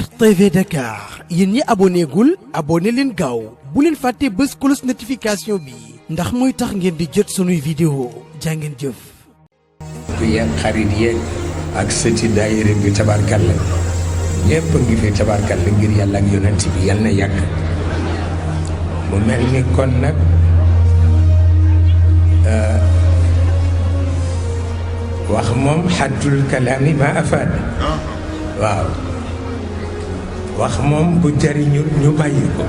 RTV Dakar yéen ñi abonné gul abonné leen gaaw bu leen fàtte bës cloche notification bi ndax mooy tax ngeen di jot sunuy vidéo jàngeen jëf. yeeg xarit yeeg ak sëti daayira bi tabarkalla ñëpp a ngi fi tabarkalla ngir yàlla ak yonent bi yàlla na yàgg. mu mel ni kon nag wax moom xaddul kalaami ma afaad. waaw wax moom bu jariñul ñu bàyyi ko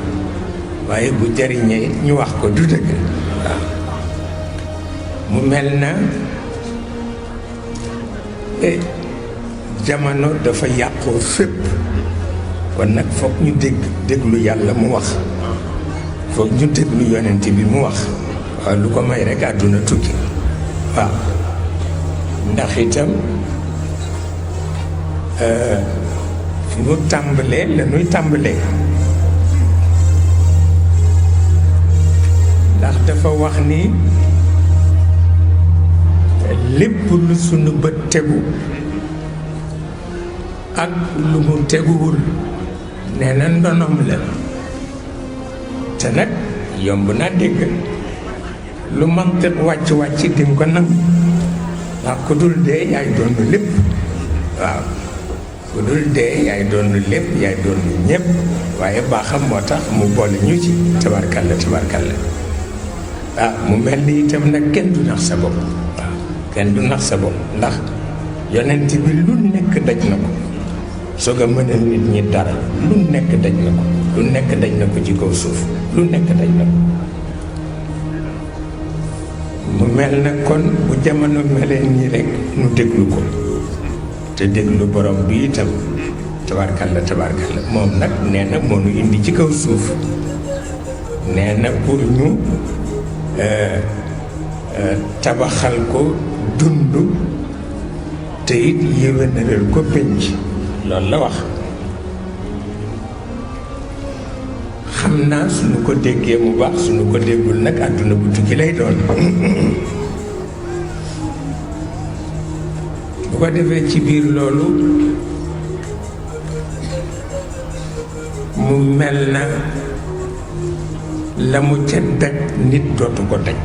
waaye bu jariñee ñu wax ko du dëgg. waaw mu mel na jamono dafa yàqoo fépp kon nag foog ñu déglu yàlla mu wax foog ñu déglu yonent bi mu wax waaw lu ko may rekk àdduna tukki. waaw ndax itam fi mu tàmbalee la ñuy tàmbalee ndax dafa wax ni lépp lu sunu bët tegu ak lu mu teguwul nee na ndonom la te nag yomb naa dégg lu mantiq wàcc di nga ko nangu ndax ku dul dee yaay doon lépp. waaw ku dul dee yaay doon lépp yaay doon ñépp waaye baaxam moo tax mu boole ñu ci tabarkalla mu mel ni itam nag kenn du nax sa bopp. waaw kenn du nax sa bopp ndax yonent bi lu nekk daj na ko soog a mën a nit ñi dara lu nekk daj na ko lu nekk daj na ko ci kaw suuf lu nekk daj na ko. mu mel na kon bu jamono melee nii rek nu déglu ko te déglu borom bi itam tabarkalla moom nag nee na moo nu indi ci kaw suuf nee na pour ñu tabaxal ko dund te it yéwénalal ko penc loolu la wax. xam naa suñu ko déggee mu baax suñu ko déggul nag àdduna bu tukki lay doon. bu ko defee ci biir loolu mu mel na la mu ca daj nit dootu ko daj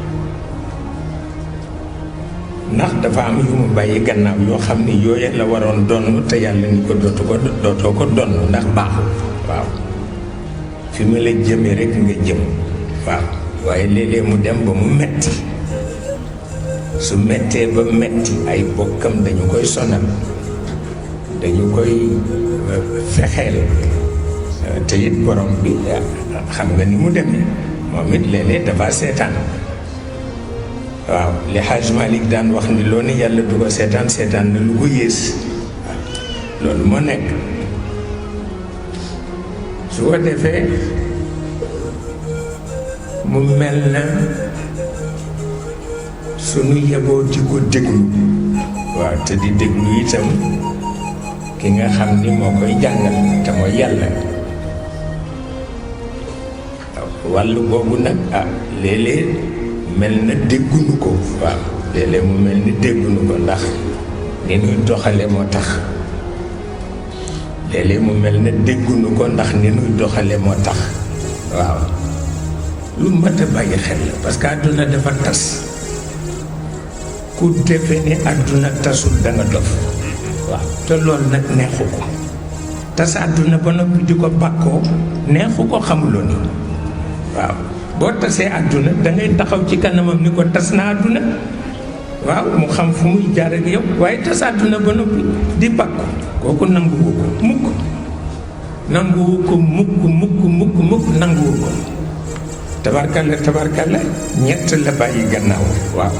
ndax dafa am yu mu bàyyi gannaaw yoo xam ni yooya la waroon donn te yàlla ni ko dootoo ko donn ndax baaxul. waaw fi mu la jëmee rekk nga jëm. waaw waaye léeg-léeg mu dem ba mu metti su mettee ba metti ay bokkam dañu koy sonal dañu koy fexeel te it borom bi xam nga ni mu demee moom it léeg-léeg dafa seetaan. waaw li Hajj Malik daan wax ni loo ni yàlla du ko seetaan na lu ko yées. loolu moo nekk su ko defee mu mel na sunu yeboo di ko déglu. waaw te di déglu itam ki nga xam ni moo koy jàngal te mooy yàlla. wàllu boobu nag léeg-léeg mel na déggunu ko. waaw léeg-léeg mu mel ni déggunu ko ndax ni nuy doxale moo tax. léeg-léeg mu mel na déggunu ko ndax ni nuy doxale moo tax. waaw lu mat a bàyyi xel la parce que àdduna dafa tas. ku defe ni àdduna tasul danga dof. waaw te loolu nag neexu ko tas àdduna ba noppi di ko bàkkoo neexu ko xamuloo ni. waaw boo tasee àdduna dangay taxaw ci kanamam ni ko tas na àdduna. waaw mu xam fu muy jaar ak yow waaye tas àdduna ba noppi di bàkku kooku nanguwu ko mukk nanguwu ko mukk nanguwu ko. tabarkalla ñett la bàyyi gannaaw. waaw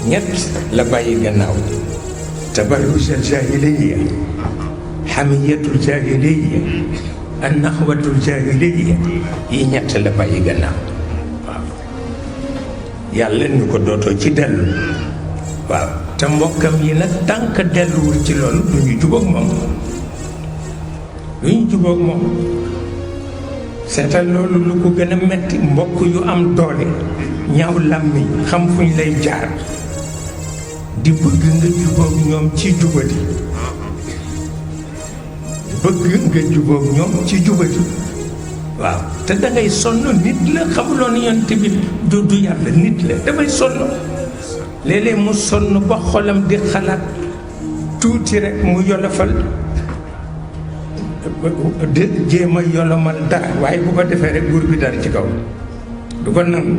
ñett la bàyyi gannaaw. tabarrujal jaahiliya hamiyatul jaahiliya an-naxwatul jaahiliya yi ñett la bàyyi gannaaw. waaw yàlla ni ko dootoo ci dellu. waaw te mbokkam yi nag tànk delluwul ci loolu du ñu jubóog moom. seetal loolu lu ko gën a metti mbokk yu am doole ñaaw làmmiñ xam fuñ lay jaar di bëgg nga jubóog ñoom ci jubadi bëgg nga jubóog ñoom ci jubati waaw te dangay sonn nit la xamuloon yonent bi du yàlla nit la dafay sonn léeg-léeg mu sonn ba xolam di xalaat tuuti rek mu yolofal de jéem a yolomal dara waaye bu ko defee rek buur bi dara ci kaw du ko nangu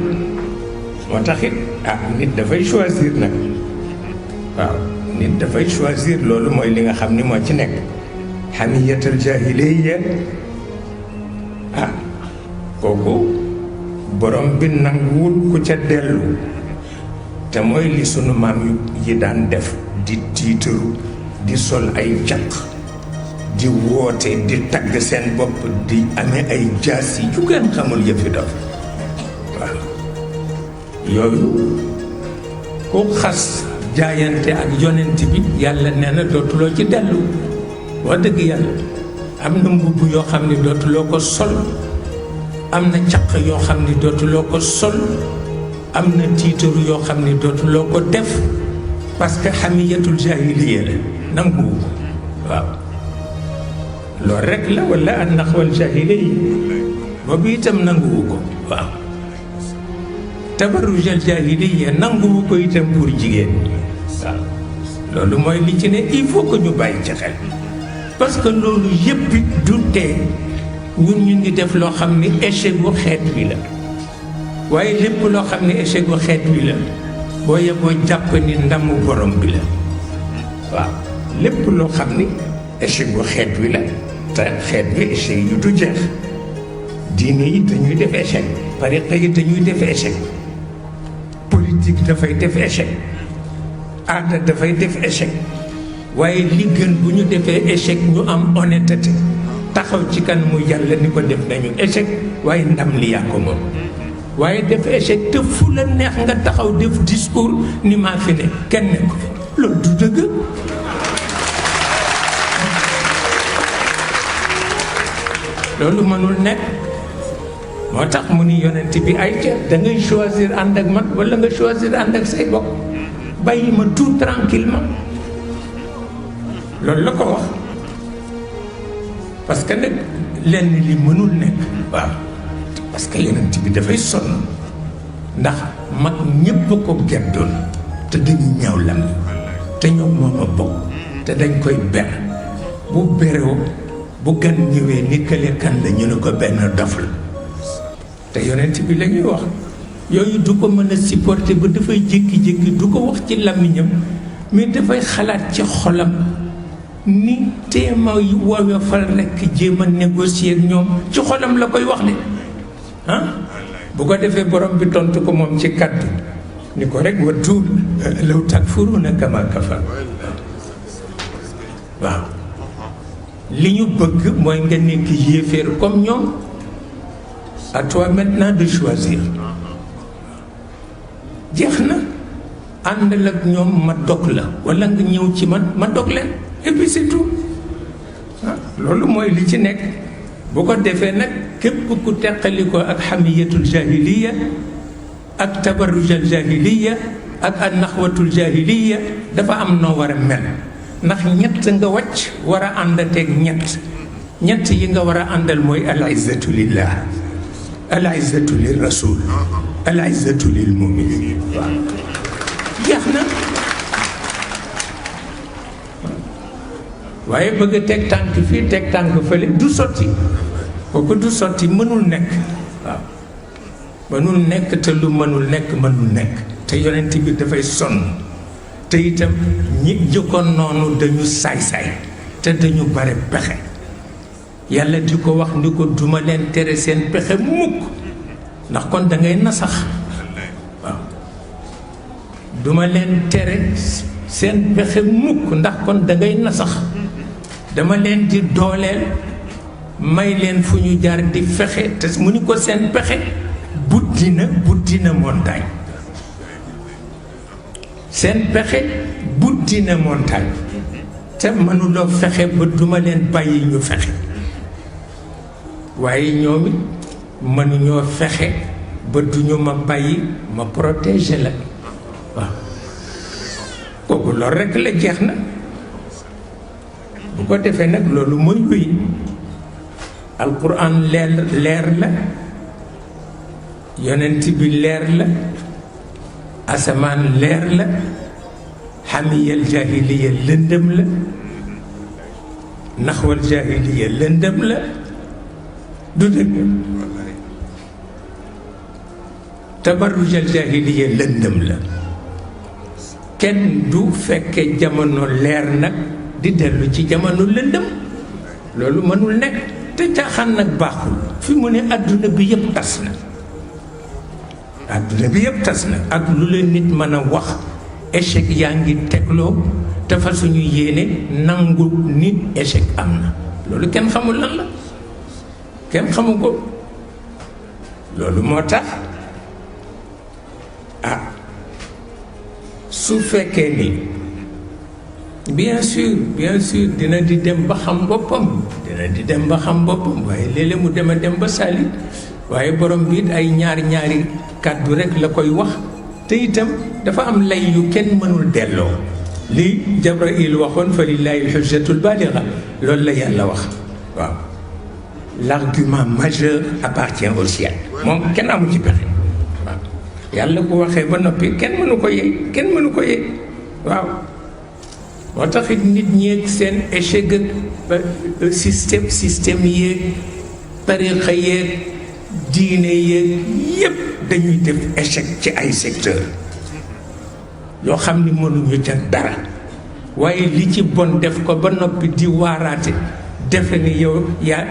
moo tax it nit dafay choisir nag waaw nit dafay choisir loolu mooy li nga xam ni moo ci nekk xamiyatal jaahiliya kooku borom bi nanguwul ku ca dellu te mooy li sunu maam yi daan def di tiitaru di sol ay caq di woote di tagg seen bopp di amee ay jaas yi ju ngeen xamul yëfi dof waaw yooyu ku xas jaayante ak yonent bi yàlla nee na dootuloo ci dellu wax dëgg yàlla am na mbubb yoo xam ne dootuloo ko sol am na caq yoo xam ne dootuloo ko sol am na tiitaru yoo xam ne dootuloo ko def parce que xamiyatul jaahiliya la nanguwu ko waaw loolu rek la wala an naxwal jaahiliya boobu itam nanguwu ko waaw tabarrujal jaahiliya nanguwu ko itam pour jigéen waaw loolu mooy li ci ne il faut que ñu bàyyi ci xel parce que loolu yëpp du tee ñun ñu ngi def loo xam ni échec bu xeet wi la waaye lépp loo xam ni échec bu xeet wi la boo yeboo jàpp ni ndamu borom bi la waaw lépp loo xam ni échec bu xeet wi la te xeet bi échec yu du jeex diine yi dañuy def échec tariqa yi dañuy def échec politique dafay def échec aada dafay def échec waaye li gën bu ñu defee échec ñu am honnêteté taxaw ci kan mu yàlla ni ko def nañu échec waaye ndam li yaa ko moom waaye def échec te fu la neex nga taxaw def discours ni maa fi ne kenn ne ko loolu du dëgg loolu mënul nekk moo tax mu ni yonent bi ay ca da ngay choisir ànd ak man wala nga choisir ànd ak say bokk bàyyi ma tout tranquillement loolu la ko wax parce que nag lenn li mënul nekk waaw parce que yonent bi dafay sonn ndax mag ñépp a ko geddoon te dañu ñaaw lam te ñoom moom a bokk te dañ koy ber bu beroo bu gan ñëwee ni kële kan la ñu ne ko benn dof la te yonent bi la ñuy wax yooyu du ko mën a supporter ba dafay jékki-jékki du ko wax ci làmmiñam mais dafay xalaat ci xolam ni téema yu woyofal rekk jéem a négocier ak ñoom ci xolam la koy wax de bu ko defee borom bi tontu ko moom ci kaddu ni ko rek wa tuub law takfuruuna kama kafar waaw li ñu bëgg mooy nga nekk yéeféer comme ñoom à toi maintenant de choisir jeex na àndal ak ñoom ma dog la walla nga ñëw ci man ma dog leen et puis c'est tout loolu mooy li ci nekk bu ko defee nag képp ku teqali ko ak xamiyatul jahiliya ak tabarrujal jahiliya ak an naxwatul jahiliya dafa am noo war a mel ndax ñett nga wàcc war a àndateeg ñett yi nga war a àndal mooy al izzatu lillah al izzatu lir rasul al izzatu lil muminin waaw jeex na waaye bëgg a teg tànk fii teg tànk fële du sotti kooku du sotti mënul nekk waaw mënul nekk te lu mënul nekk te yonent bi dafay sonn te itam ñi jëkkoon noonu dañu saay-saay te dañu bare pexe yàlla di ko wax ni ko duma leen tere seen pexe mukk ndax kon da ngay nasax waaw duma leen tere seen pexe mukk ndax kon da ngay nasax dama leen di dooleel may leen fu ñu jaar di fexe te mu ni ko seen pexe buddi na montagne seen pexe buddi na montagne te mënuloo fexe ba duma leen bàyyi ñu fexe waaye ñoom it mënuñoo fexe ba duñu ma bàyyi ma protéger la waaw kooku loolu rekk la jeex na bu ko defee nag loolu mooy wéy alquran leer la yonent bi leer la asamaan leer la xamiyal jahiliya lëndëm la naxwal jahiliya lëndëm la du dëgg tabarrujal jahiliya lëndëm la kenn du fekke jamono leer nag di dellu ci jamono lëndëm loolu mënul nekk te caaxaan nag baaxul fi mu ne adduna bi yëpp tas na adduna bi yëpp tas na ak lu leen nit mën a wax échec yaa ngi tegloo te fa suñu yéene nangu nit échec am na loolu kenn xamul lan la kenn xamu ko loolu moo tax su fekkee ni bien sûr dina di dem ba xam boppam waaye léeg-léeg mu dem a dem ba sali waaye borom bi ay ñaari kàddu rek la koy wax te itam dafa am lay yu kenn mënul delloo li Jabraïl waxoon fa lillahi alxujjatul baaliga loolu la yàlla wax waaw l'argument majeur appartient au ciel moom kenn amu ci pexe waaw yàlla bu waxee ba noppi kenn mënu ko yee waaw moo taxit nit ñeeg seen échec ak système yéeg tariqa yéeg diine yéeg yépp dañuy def échec ci ay secteur yoo xam ni mënuñu ca dara waaye li ci bon def ko ba noppi di waaraate defe ni yow yaa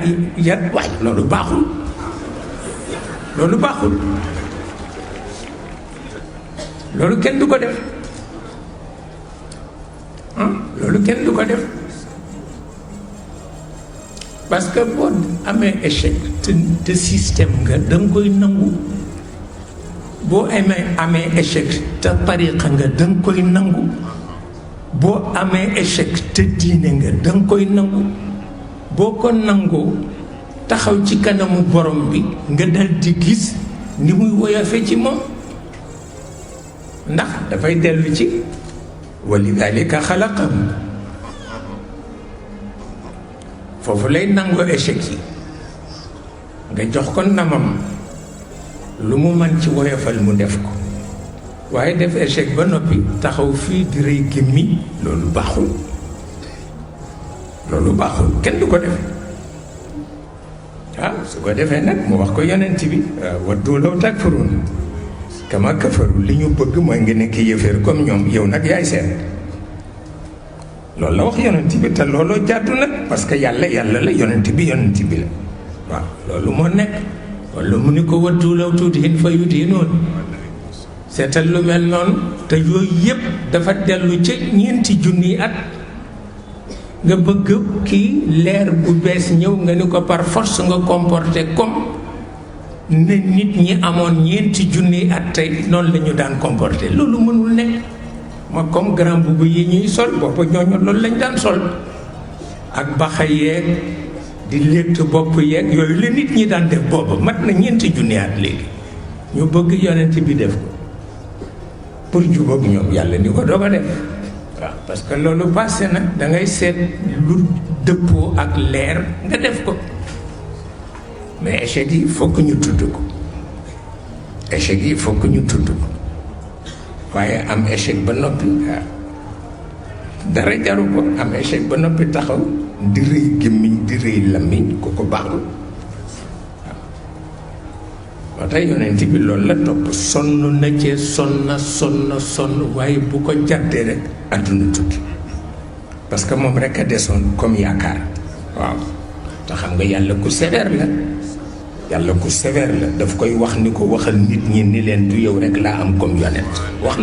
waay loolu baaxul loolu kenn du ko def loolu kenn du ko def parce que boo amee échec te système nga da nga koy nangu boo amee échec te tariqa nga da nga koy nangu boo amee échec te diine nga da nga koy nangu boo ko nangoo taxaw ci kanamu borom bi nga dal di gis ni muy woyofe ci moom ndax dafay dellu ci walidalika xalaqahum foofu lay nangoo échec yi nga jox ko namam lu mu man ci woyofal mu def ko waaye def échec ba noppi taxaw fii di rëy gémmi loolu baaxul kenn du ko def su ko defee nag mu wax ko yonent bi waddu law takfuruun kama kafaru li ñu bëgg mooy nga nekk yëfër comme ñoom yow nag yaay seet loolu la wax yonent bi te looloo jàddu nag parce que yàlla la yonent bi la waaw loolu moo nekk wala mu ni ko waddu law tudhin fa yudhinuun seetal lu mel noonu te yooyu yëpp dafa dellu ci ñeenti junniy at nga bëgg kii leer bu bees ñëw nga ni ko par force nga comporté comme ne nit ñi amoon ñeenti junniy at tey noonu la ñu daan comporté loolu mënul nekk ma comme grand boubou yi ñuy sol boppa ñooñu loolu lañ daan sol ak baxa yeeg di létt bopp yeeg yooyu la nit ñi daan def booba mat na ñeenti junniy at léegi ñu bëgg yonent bi def ko pour jubóog ñoom yàlla ni ko doog a def waaw parce que loolu passé na da ngay seet lu dëppoo ak leer nga def ko mais échec yi fokk ñu tudd ko waaye am échec ba noppi dara jaru ko am échec ba noppi taxaw di rëy gémmiñ di rëy làmmiñ ko baaxul moo tax yonent bi loolu la topp sonn na cee sonn waaye bu ko jàddee rek àdduna tukki parce que moom rek a desoon comme yaakaar waaw te xam nga yàlla ku sévère la daf koy wax ni ko waxal nit ñi ni leen du yow rek laa am comme yonent wax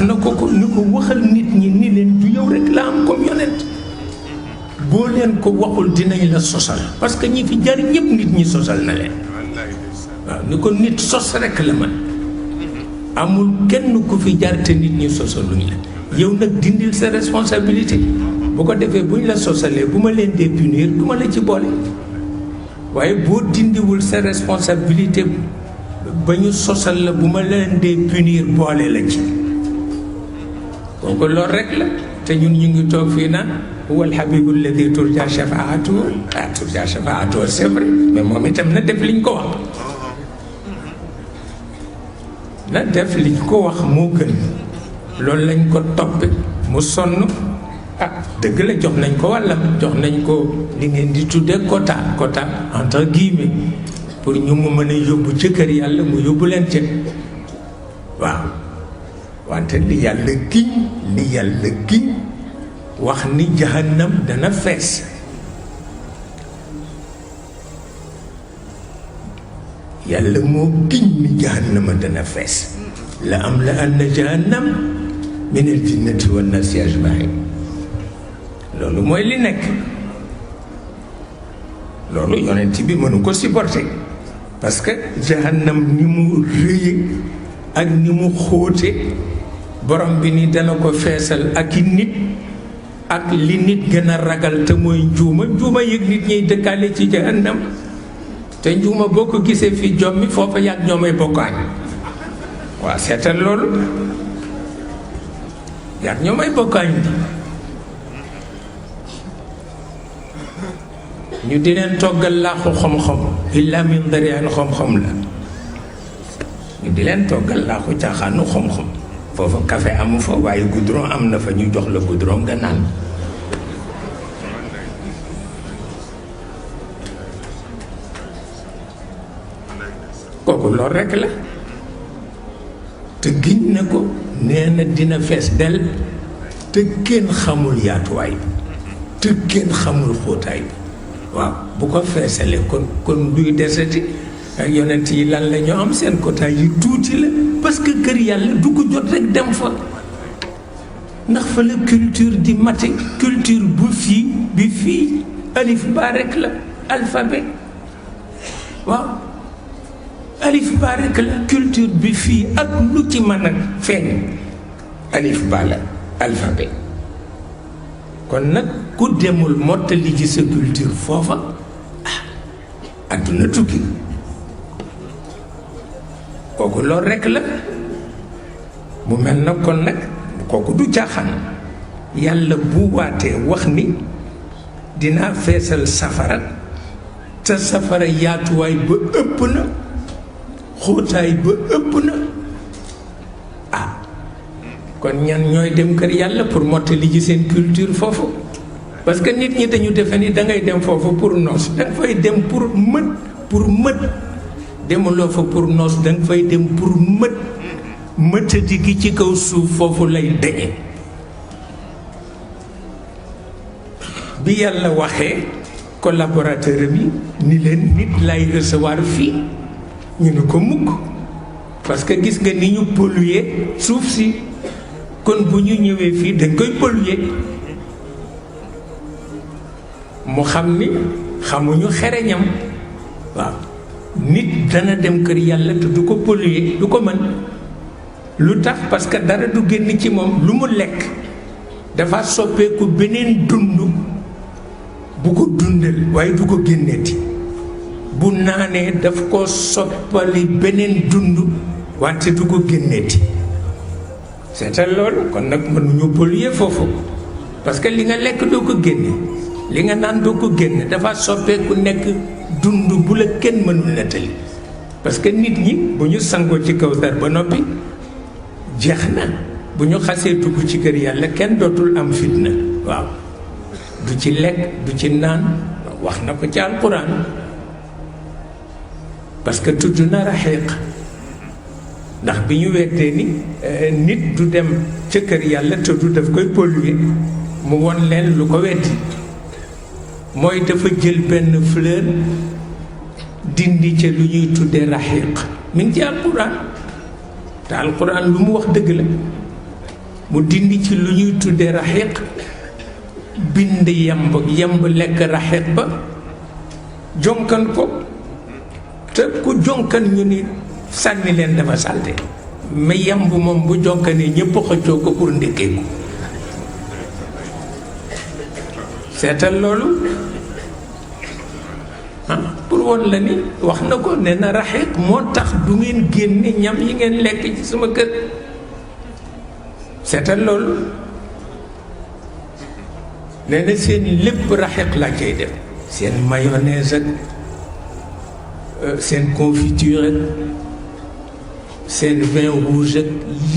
na ko ni ko waxal nit ñi ni leen du yow rek laa am comme yonent boo leen ko waxul dinañ la sosal parce que ñi fi jar ñëpp nit ñi sosal na leen waaw ni ko nit sos rek la man amul kenn ku fi jar te nit ñi sosaluñ la yow nag dindil sa responsabilité bu ko defee buñ la sosalee bu ma leen dee punir du ma la ci boole waaye boo dindiwul sa responsabilité ba ñu sosal la bu ma leen dee punir boole la ci kooku loolu rek la te ñun ñu ngi toog fii naan huwa alhabibu alladi turja shafaatuhu turja shafaatuhu c'est vrai mais moom itam na def liñ ko wax na def liñ ko wax moo gën loolu lañ ko toppe mu sonn dëgg la jox nañ ko wàllam jox nañ ko li ngeen di tuddee quota entre guillemets pour ñu mu mën a yóbbu ci kër yàlla mu yóbbu leen ca waaw wante li yàlla giñ wax ni jahannam dana fees yàlla moo giñ ni jahannama dana fees la am la anna jahannam min al jinnati wan nasi ajmain loolu mooy li nekk loolu yonent bi mënu ko supporter parce que jahannam ni mu rëye ak ni mu xóote borom bi ni dana ko feesal ak i nit ak li nit gën a ragal te mooy njuuma yëg nit ñiy dëkkaale ci jahannam te njuuma boo ko gisee fi jommi foofa yàgg ñoomay bokkaañ waaw seetal loolu yàgg ñoomay bokkaañ bi ñu di leen toggal laaxu xom-xom illa min dariyaan xom-xom la ñu di leen toggal laaxu caaxaanu xom-xom foofa café amu fa waaye goudron am na fa ñu jox la goudron nga naan kooku loolu rekk la te giñ na ko nee na dina fees del te kenn xamul yaatuwaay bi te kenn xamul xóotaay bi waaw bu ko feesalee kon duy desati ak yonent yi lan la ñoo am seen quota yi tuuti la parce que kër yàlla du ko jot rek dem fa ndax fa la culture di mate culture bu fii bi fii alif ba rek la alphabet waaw alif ba rek la culture bi fii ak lu ci mën a feeñ alif ba la alphabet kon nag ku demul mottali ci sa culture foofa adduna tukki kooku loolu rekk la mu mel na kon nag kooku du caaxaan yàlla bu waatee wax ni dinaa feesal safara te safara yaatuwaay ba ëpp na xóotaay ba ëpp na kon ñan ñooy dem kër yàlla pour mottali ji seen culture foofu parce que nit ñi dañu defe ni dangay dem foofu pour noos danga fay dem pour mët demuloo fa pour noos danga fay dem pour mëtadi gi ci kaw suuf foofu lay dañe bi yàlla waxee collaborateur bi ni leen nit lay recevoir fii ñu ne ko mukk parce que gis nga ni ñu polluer suuf si kon bu ñu ñëwee fii dañ koy polluer mu xam ni xamuñu xereñam waaw nit dana dem kër yàlla te du ko polluer du ko mën lu tax parce que dara du génn ci moom lu mu lekk dafa soppeeku beneen dund bu ko dundal waaye du ko génneeti bu naanee daf ko soppali beneen dund wante du ko génneeti seetal loolu kon nag mënuñu polluer foofu parce que li nga lekk doo ko génne li nga naan doo ko génne dafa soppeeku nekk dund bu la kenn mënul nettali parce que nit ñi bu ñu sangoo ci Kawsar ba noppi jeex na bu ñu xasee dugg ci kër yàlla kenn dootul am fitna waaw du ci lekk du ci naan wax na ko ci alquran parce que tudd na raxiq ndax bi ñu weddee ni nit du dem ca kër yàlla te du daf koy polluer mu won leen lu ko weddi mooy dafa jël benn fleur dindi ca lu ñuy tuddee raxiq mi ngi ci alquran te alquran lu mu wax dëgg la mu dindi ci lu ñuy tuddee raxiq bind yemb lekk raxiq ba jonkan ko te ku jonkan ñu ni sànni leen dafa salte mais yemb moom bu jonkanee ñëpp xëccoo ko pour ndékkee ko seetal loolu pour woon la ni wax na ko nee na raxiq moo tax du ngeen génne ñam yi ngeen lekk ci sama kër seetal loolu nee na seen lépp raxiq laa cay def seen mayonnaise ak seen confiture ak seen vin rouge ak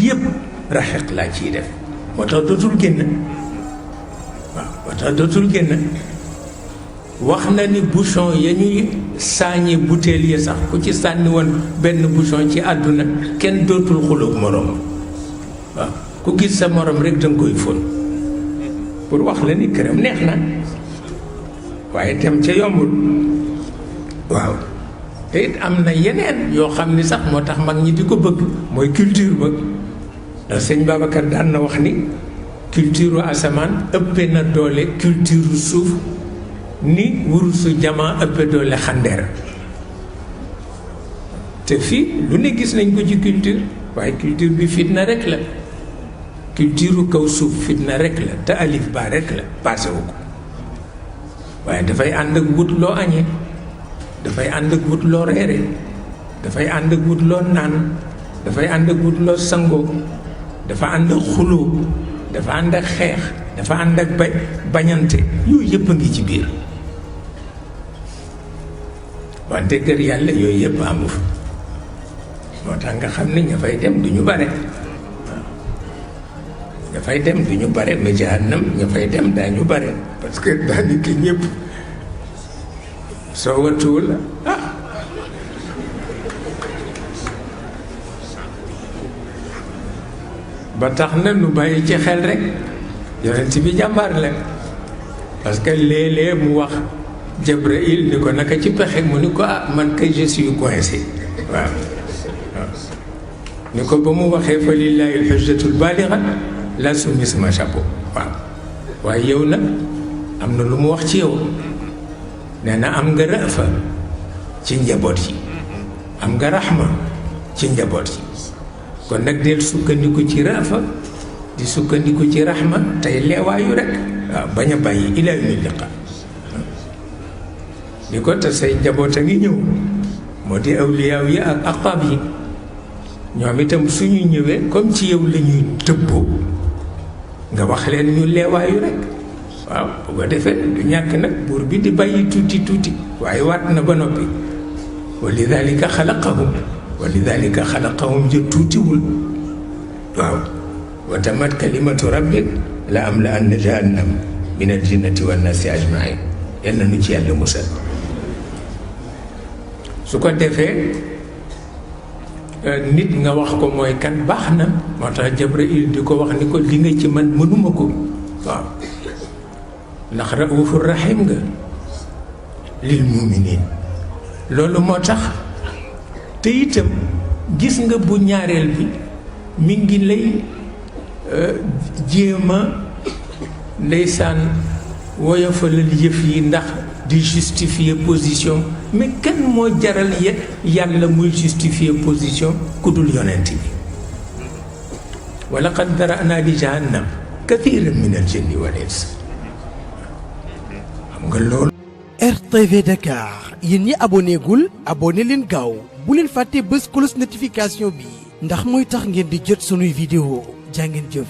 yépp raxiq laa ciy def moo tax dootul génn waaw moo tax dootul génn wax na ni bouchon ya ñuy saañi butéel yi sax ku ci sànni woon benn bouchon ci àdduna kenn dootul xuloog moroom waaw ku gis sa morom rek danga koy fóon pour wax la ni këram neex na waaye dem ca yombul waaw te it am na yeneen yoo xam ni sax moo tax mag ñi di ko bëgg mooy culture ba ndax sëñ Babacar daan na wax ni culture asamaan ëppee na doole culture suuf ni wurusu jamaa ëppee doole xandeer te fii lu ne gis nañ ko ci culture waaye culture bi fitna rek la culture kaw suuf fitna rek la te alif ba rek la passé wu ko waaye dafay ànd ak wut loo añee dafay ànd ak wut loo reere dafay ànd ak wut loo naan dafay ànd ak wut loo sangoo dafa ànd ak xuloo dafa ànd ak xeex dafa ànd ak bañante yooyu yëpp a ngi ci biir wante kër yàlla yooyu yëpp amu fa moo tax nga xam ne ña fay dem du ñu bare ña fay dem du ñu bare mais jahannam ña fay dem daañu bare parce que daanaka ñëpp soo watuwul ba tax na nu bàyyi ci xel rek yonent bi jàmbaar la parce que léeg-léeg mu wax Jibril ni ko naka ci pexe mu ni ko man kay je suis coincé waaw ni ko ba mu waxee fa lillahi alxujjatul baaliga la summi sama chapeau waaw waaye yow nag am na lu mu wax ci yow nee na am nga rafa ci njaboot yi am nga raxma ci njaboot yi kon nag del sukkandiku ci rafa di sukkandiku ci raxma tey leewaayu rek waaw bañ a bàyyi ilaa yawmi liqa ni ko te say njaboot a ngi ñëw moo di awliyaaw yi ak aqaab yi ñoom itam suñu ñëwee comme ci yow la ñuy tëbboo nga wax leen ñu leewaayu rek waaw bu ko defee du ñàkk nag buur bi di bàyyi tuuti tuuti waaye waat na ba noppi wa lidalika xalaqahum ja tuutiwul waaw wa tamat kalimatu rabbik la am la anna jahannam min al jinnati wan nasi ajmain yal na nu ci yàlla musal su ko defee nit nga wax ko mooy kan baax na moo tax Jibril di ko wax ni ko li nga ci man mënuma ko waaw ndax raufur rahim nga lil muminin loolu moo tax te itam gis nga bu ñaareel bi mi ngi lay jéema ndeysaan woyofalal yëf yi ndax di justifier position mais kan moo jaral yàlla muy justifier position ku dul yonent bi wa laqad dara'na li jahannam kathiran min al jinni wal ins xam nga loolu RTV Dakar yéen ñi abonné gul abonné leen gaaw bu leen fàtte bës cloche notification bi ndax mooy tax ngeen di jot sunuy vidéo jaa ngeen jëf